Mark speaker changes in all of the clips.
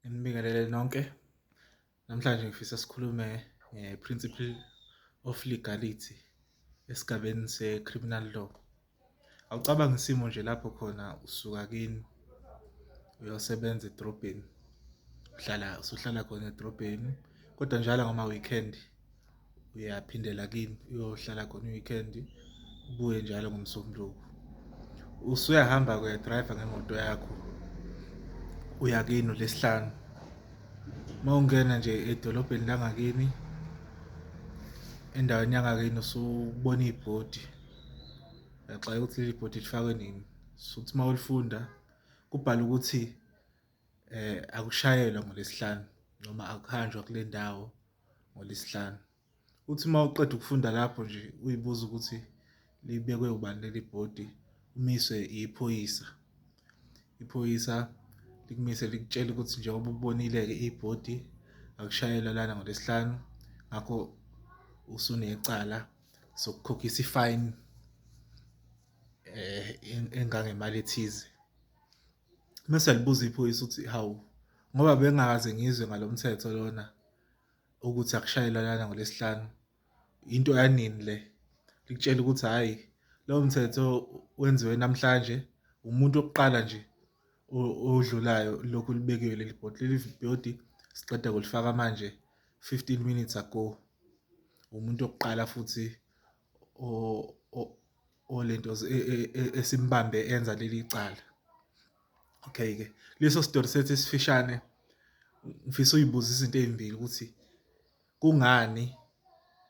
Speaker 1: Nginibingelele nonke. Namhlanje ngifisa sikhulume nge-principle of legality esigabeni se-criminal law. Awucabange isimo nje lapho khona usuka kini uyosebenza edrobheni, uhlala usuhlala khona edrobheni kodwa njalo ngama-weekend uyaphindela kini uyohlala khona i-weekend, ubuye njalo ngoMsombuluko. Usuyahamba-ke uyadrayiva ngemoto yakho uya kini uLwesihlanu. Uma ungena nje edolobheni langakini, endaweni yangakini usubona ibhodi, uyaxakeka ukuthi leli bhodi lifakwe nini. Usuthi uma ulifunda kubhalwe ukuthi akushayelwa ngoLwesihlanu noma akuhanjwa kule ndawo ngoLwesihlanu. Uthi uma uqeda ukufunda lapho nje uyibuza ukuthi libekwe ubani leli bhodi, umiswe iphoyisa. Iphoyisa likumise likutshele ukuthi njengoba ubonile-ke ibhodi akushayelwa lana ngoLwesihlanu, ngakho usunecala sokukhokhisa i-fine engangemali ethize. Mese uyalibuza iphoyisa ukuthi hawu, ngoba bengingakaze ngizwe ngalo mthetho lona ukuthi akushayelwa lana ngoLwesihlanu, into yanini le? Likutshele ukuthi hhayi lowo mthetho wenziwe namhlanje umuntu wokuqala nje odlulayo lokhu libekiwe leli bhodi. Leli bhodi siqeda kulifaka manje 15 minutes ago. Umuntu wokuqala futhi olento esimbambe enza leli cala. Okay-ke leso sitori sethu esifishane ngifisa uyibuza izinto ey'mbili ukuthi kungani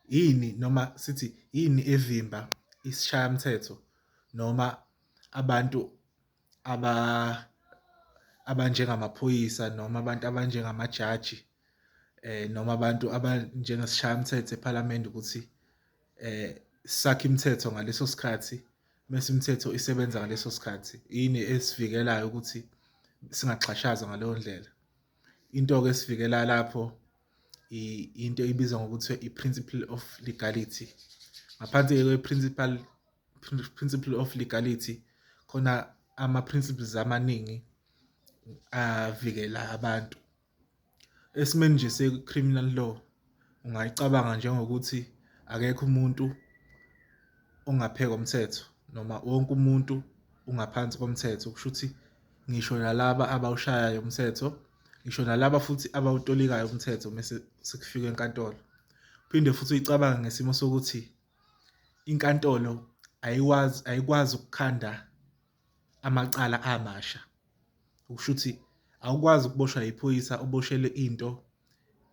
Speaker 1: yini noma sithi yini evimba isishayamthetho noma abantu aba abanjengamaphoyisa noma abantu abanjengamajaji noma abantu abanjengesishayamthetho ePhalamende ukuthi sakhe imithetho ngaleso sikhathi mese imithetho isebenza ngaleso sikhathi. Yini esivikelayo ukuthi singaxhashazwa ngaleyo ndlela? Into-ke esivikela lapho into ebizwa ngokuthi i-principle of legality. Ngaphansi-ke kwe-principle principle of legality khona ama-principles amaningi avikela abantu. Esimeni nje se-criminal law ungayicabanga njengokuthi akekho umuntu ongaphe komthetho noma wonke umuntu ungaphansi komthetho kusho ukuthi ngisho nalaba abawushayayo umthetho, ngisho nalaba futhi abawutolikayo umthetho mese sekufika enkantolo. Uphinde futhi uyicabange ngesimo sokuthi inkantolo ayikwazi ayikwazi ukukhanda amacala amasha. Okusho ukuthi awukwazi ukuboshwa yiphoyisa uboshelwe into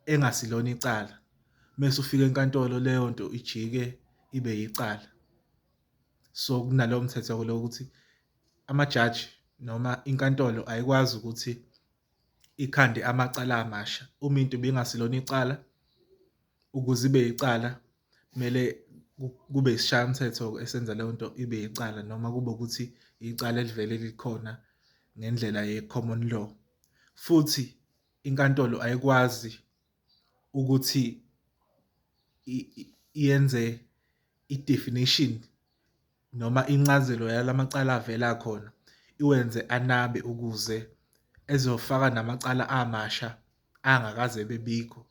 Speaker 1: engasilona icala mese ufika enkantolo leyo nto ijike ibe yicala. So kunalowo mthetho-ke lo ukuthi amajaji noma inkantolo ayikwazi ukuthi ikhande amacala amasha. Uma into ibingasilona icala, ukuze ibe yicala kumele kube isishayamthetho esenza leyo nto ibe yicala noma kube ukuthi icala elivele likhona ngendlela ye-common law. Futhi inkantolo ayikwazi ukuthi yenze i-definition noma incazelo yalamacala avela khona iwenze anabe ukuze ezofaka namacala amasha angakaze bebikho.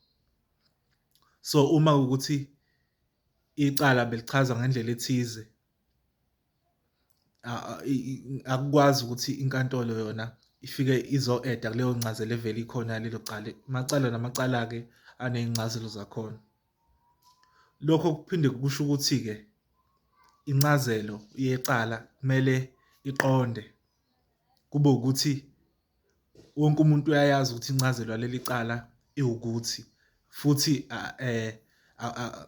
Speaker 1: So uma kuwukuthi icala belichazwa ngendlela ethize akukwazi ukuthi inkantolo yona ifike izo-eda kuleyo ncazelo evele ikhona yalelo cala. Amacala namacala-ke aney'ncazelo zakhona. Lokho kuphinde kusho ukuthi-ke incazelo yecala kumele iqonde kube ukuthi wonke umuntu uyayazi ukuthi incazelo yaleli cala iwukuthi futhi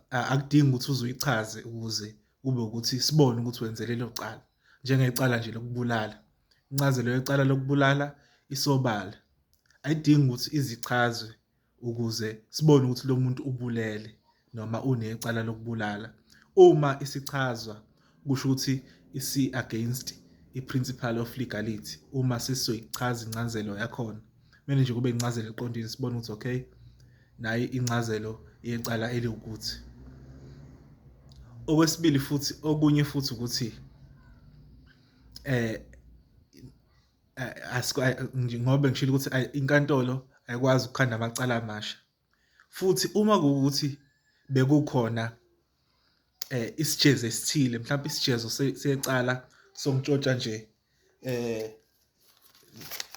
Speaker 1: akudingi ukuthi uze uyichaze ukuze kube ukuthi sibone ukuthi wenze lelo cala njengecala nje lokubulala. Incazelo yecala lokubulala isobala, ayidingi ukuthi izichazwe ukuze sibone ukuthi lo muntu ubulele noma unecala lokubulala. Uma isichazwa kusho ukuthi isi-against i-principle of legality uma sesizoyichaza incazelo yakhona kumele nje kube incazelo eqondile sibone ukuthi okay nayi incazelo yecala eliwukuthi. Okwesibili futhi okunye futhi ukuthi ngoba ngishilo ukuthi inkantolo ayikwazi ukukhanda amacala amasha. Futhi uma kuwukuthi bekukhona isijezo esithile, mhlawumbe isijezo secala sokuntshontsha nje,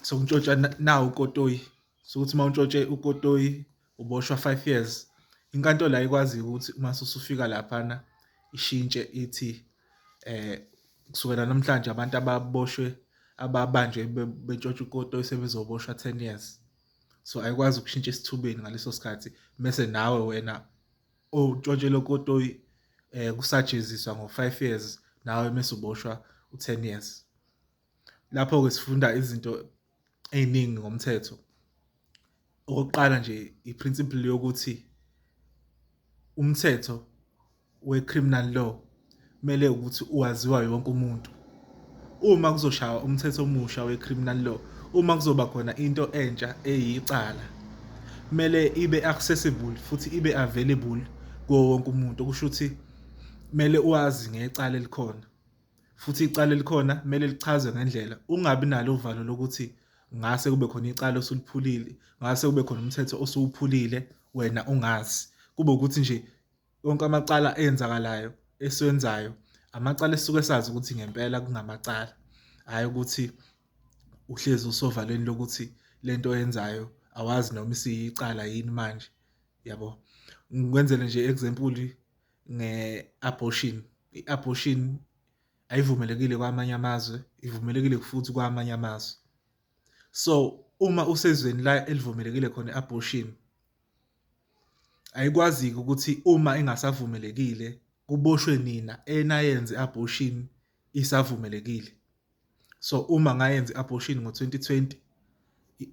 Speaker 1: sokuntshontsha nawu ukotoyi, sokuthi uma untshontshe ukotoyi uboshwa 5 years, inkantolo ayikwazi ukuthi uma usufika laphana ishintshe ithi kusukela namhlanje abantu ababoshwe, ababanjwe bentshontsha ukotoyi sebezoboshwa 10 years. So ayikwazi ukushintsha esithubeni ngaleso sikhathi, mese nawe wena ontshontshe lokotoyi kusajeziswa ngo-5 years, nawe mese uboshwa u-10 years. Lapho-ke sifunda izinto ey'ningi ngomthetho. Okokuqala nje, i-principle yokuthi umthetho we-criminal law kumele ukuthi uwaziwa yonke umuntu. Uma kuzoshawa umthetho omusha we-criminal law, uma kuzoba khona into entsha eyicala, kumele ibe accessible futhi ibe available kuwo wonke umuntu. Okusho ukuthi kumele uwazi ngecala elikhona, futhi icala elikhona kumele lichazwe ngendlela, ungabi nalo uvalo lokuthi ngase kube khona icala osuliphulile, ngase kube khona umthetho osuwuphulile wena ungazi. Kube ukuthi nje wonke amacala enzakalayo esiwenzayo, amacala esisuke sazi ukuthi ngempela kungamacala, hhayi ukuthi uhlezi usovalweni lokuthi lento oyenzayo awazi noma isiyicala yini manje, yabo. Ngikwenzele nje example nge-abortion. I-abortion ayivumelekile kwamanye amazwe, ivumelekile futhi kwamanye amazwe. So uma usezweni la elivumelekile khona i-abortion, ayikwazi-ke ukuthi uma ingasavumelekile kuboshwe nina enayenza i-abortion isavumelekile. So uma ngayenza i-abortion ngo-2020,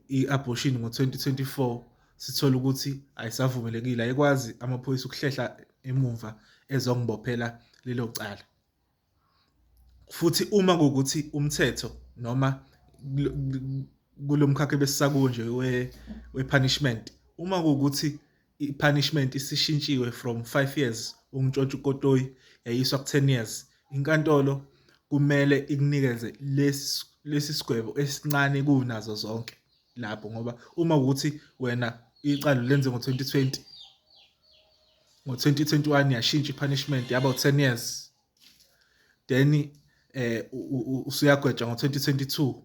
Speaker 1: i-abortion ngo-2024 sithola ukuthi ayisavumelekile, ayikwazi amaphoyisa ukuhlehla emumva ezongibophela lelo cala. Futhi uma kuwukuthi umthetho noma kulo mkhakha ebesisakuwo nje we-punishment, uma kuwukuthi i-punishment isishintshiwe from 5 years ukuntshontsha ukotoyi yayiswa ku-10 years, inkantolo kumele ikunikeze lesi sigwebo esincane kunazo zonke lapho, ngoba uma kuwukuthi wena icala ulenze ngo-2020, ngo-2021 yashintsha i-punishment yaba u-10 years, then usuyagwetshwa ngo-2022,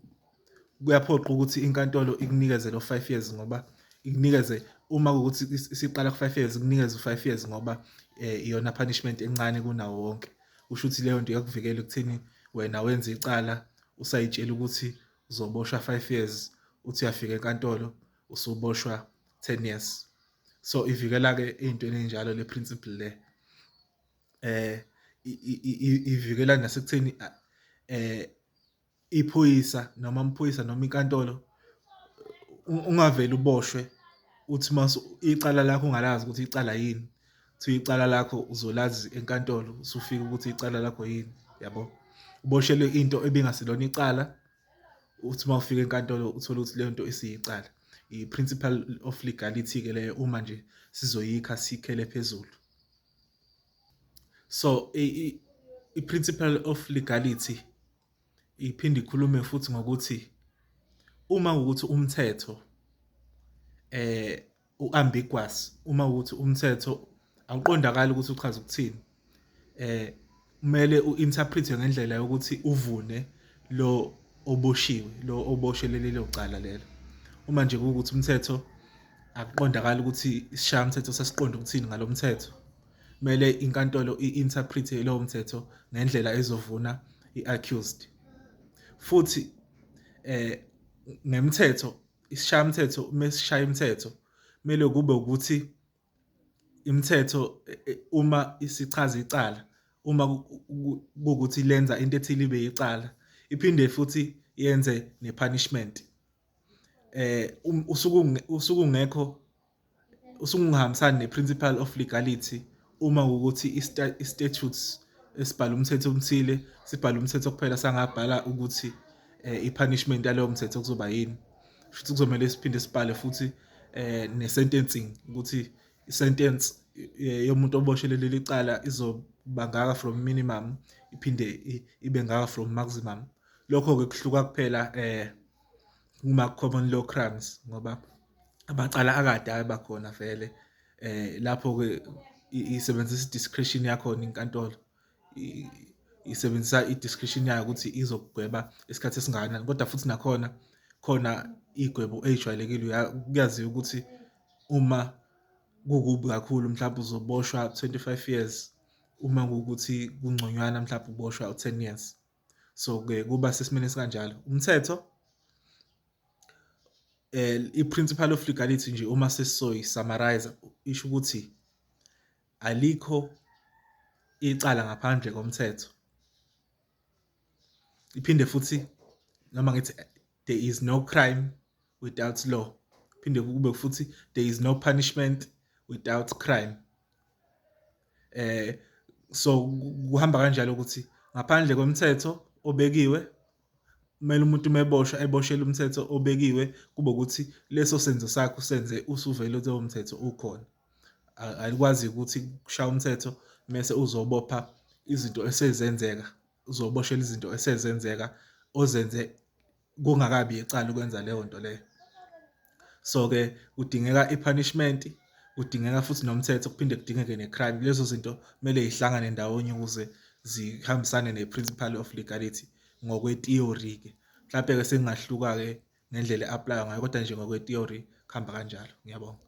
Speaker 1: kuyaphoqa ukuthi inkantolo ikunikeze lo 5 years, ngoba ikunikeze, uma kuwukuthi isiqala ku-5 years, ikunikeze u-5 years, ngoba iyona punishment encane kunawo wonke. Kusho ukuthi leyo nto iyakuvikela ekutheni wena wenze icala usayitshela ukuthi uzoboshwa 5 years, uthi uyafika enkantolo usuboshwa 10 years. So ivikela-ke ey'ntweni ey'njalo le principle le. Ivikela nasekutheni iphoyisa noma amaphoyisa noma inkantolo ungavele uboshwe, uthi mase icala lakho ungalazi ukuthi icala yini, kuthiwa icala lakho uzolazi enkantolo usufika ukuthi icala lakho yini, yabo. Uboshelwe into ebingasilona icala, uthi uma ufika enkantolo uthole ukuthi leyo nto isiyicala. I-principle of legality-ke leyo, uma nje sizoyikha siyikhele phezulu. So i-principle of legality iphinde ikhulume futhi ngokuthi uma kuwukuthi umthetho u-ambiguous, uma kuwukuthi umthetho awuqondakali ukuthi uchaza ukuthini, kumele u-interpret ngendlela yokuthi uvune lo oboshiwe, lo oboshelwe lelo cala lelo. Uma nje kuwukuthi umthetho akuqondakali ukuthi isishayamthetho sasiqonde ukuthini ngalo mthetho, kumele inkantolo i-interpret lowo mthetho ngendlela ezovuna i-accused. Futhi ngemthetho, isishayamthetho mesishaya imithetho kumele kube ukuthi imithetho uma isichaza icala, uma kuwukuthi lenza into ethile ibe yicala, iphinde futhi yenze ne-punishment. Usuke ungekho, usuke ungahambisani ne-principle of legality uma kuwukuthi i-statutes esibhala umthetho omthile sibhala umthetho kuphela, sangabhala ukuthi i-punishment yalowo mthetho kuzoba yini. Futhi kuzomele siphinde sibhale futhi ne-sentencing, ukuthi i-sentence yomuntu oboshelwe leli cala izoba ngaka from minimum, iphinde ibe ngaka from maximum. Lokho-ke kuhluka kuphela kuma-common law crimes, ngoba Amacala akade aba khona vele lapho-ke isebenzisa i-discretion yakhona inkantolo, isebenzisa i-discretion yayo ukuthi izokugweba isikhathi esingakanani, kodwa futhi nakhona khona iy'gwebo ey'jwayelekile kuyaziwa ukuthi uma kukubi kakhulu mhlampe uzoboshwa 25 years, uma kuwukuthi kungconywana mhlampe uboshwa u-10 years. So-ke kuba sesimeni esikanjalo. Umthetho i-principle of legality nje uma sesizoyi-summarise-a isho ukuthi alikho icala ngaphandle komthetho. Iphinde futhi noma ngithi there is no crime without law, phinde kube futhi there is no punishment without crime. So kuhamba kanjalo ukuthi ngaphandle komthetho obekiwe kumele umuntu uma eboshwa eboshelwe umthetho obekiwe, kube ukuthi leso senzo sakhe usenze usuvele lowo mthetho ukhona. Alikwazi ukuthi kushaya umthetho mese uzobopha izinto esezenzeka, uzoboshelwa izinto esezenzeka ozenze kungakabi icala ukwenza leyo nto leyo. So-ke kudingeka i-punishment, kudingeka futhi nomthetho, kuphinde kudingeke ne-crime. Lezo zinto kumele y'hlangane ndawonye ukuze zihambisane ne-principle of legality ngokwe-theory-ke. Mhlampe-ke sekungahluka-ke ngendlela e-apply-wa ngayo, kodwa nje ngokwe-theory kuhamba kanjalo. Ngiyabonga.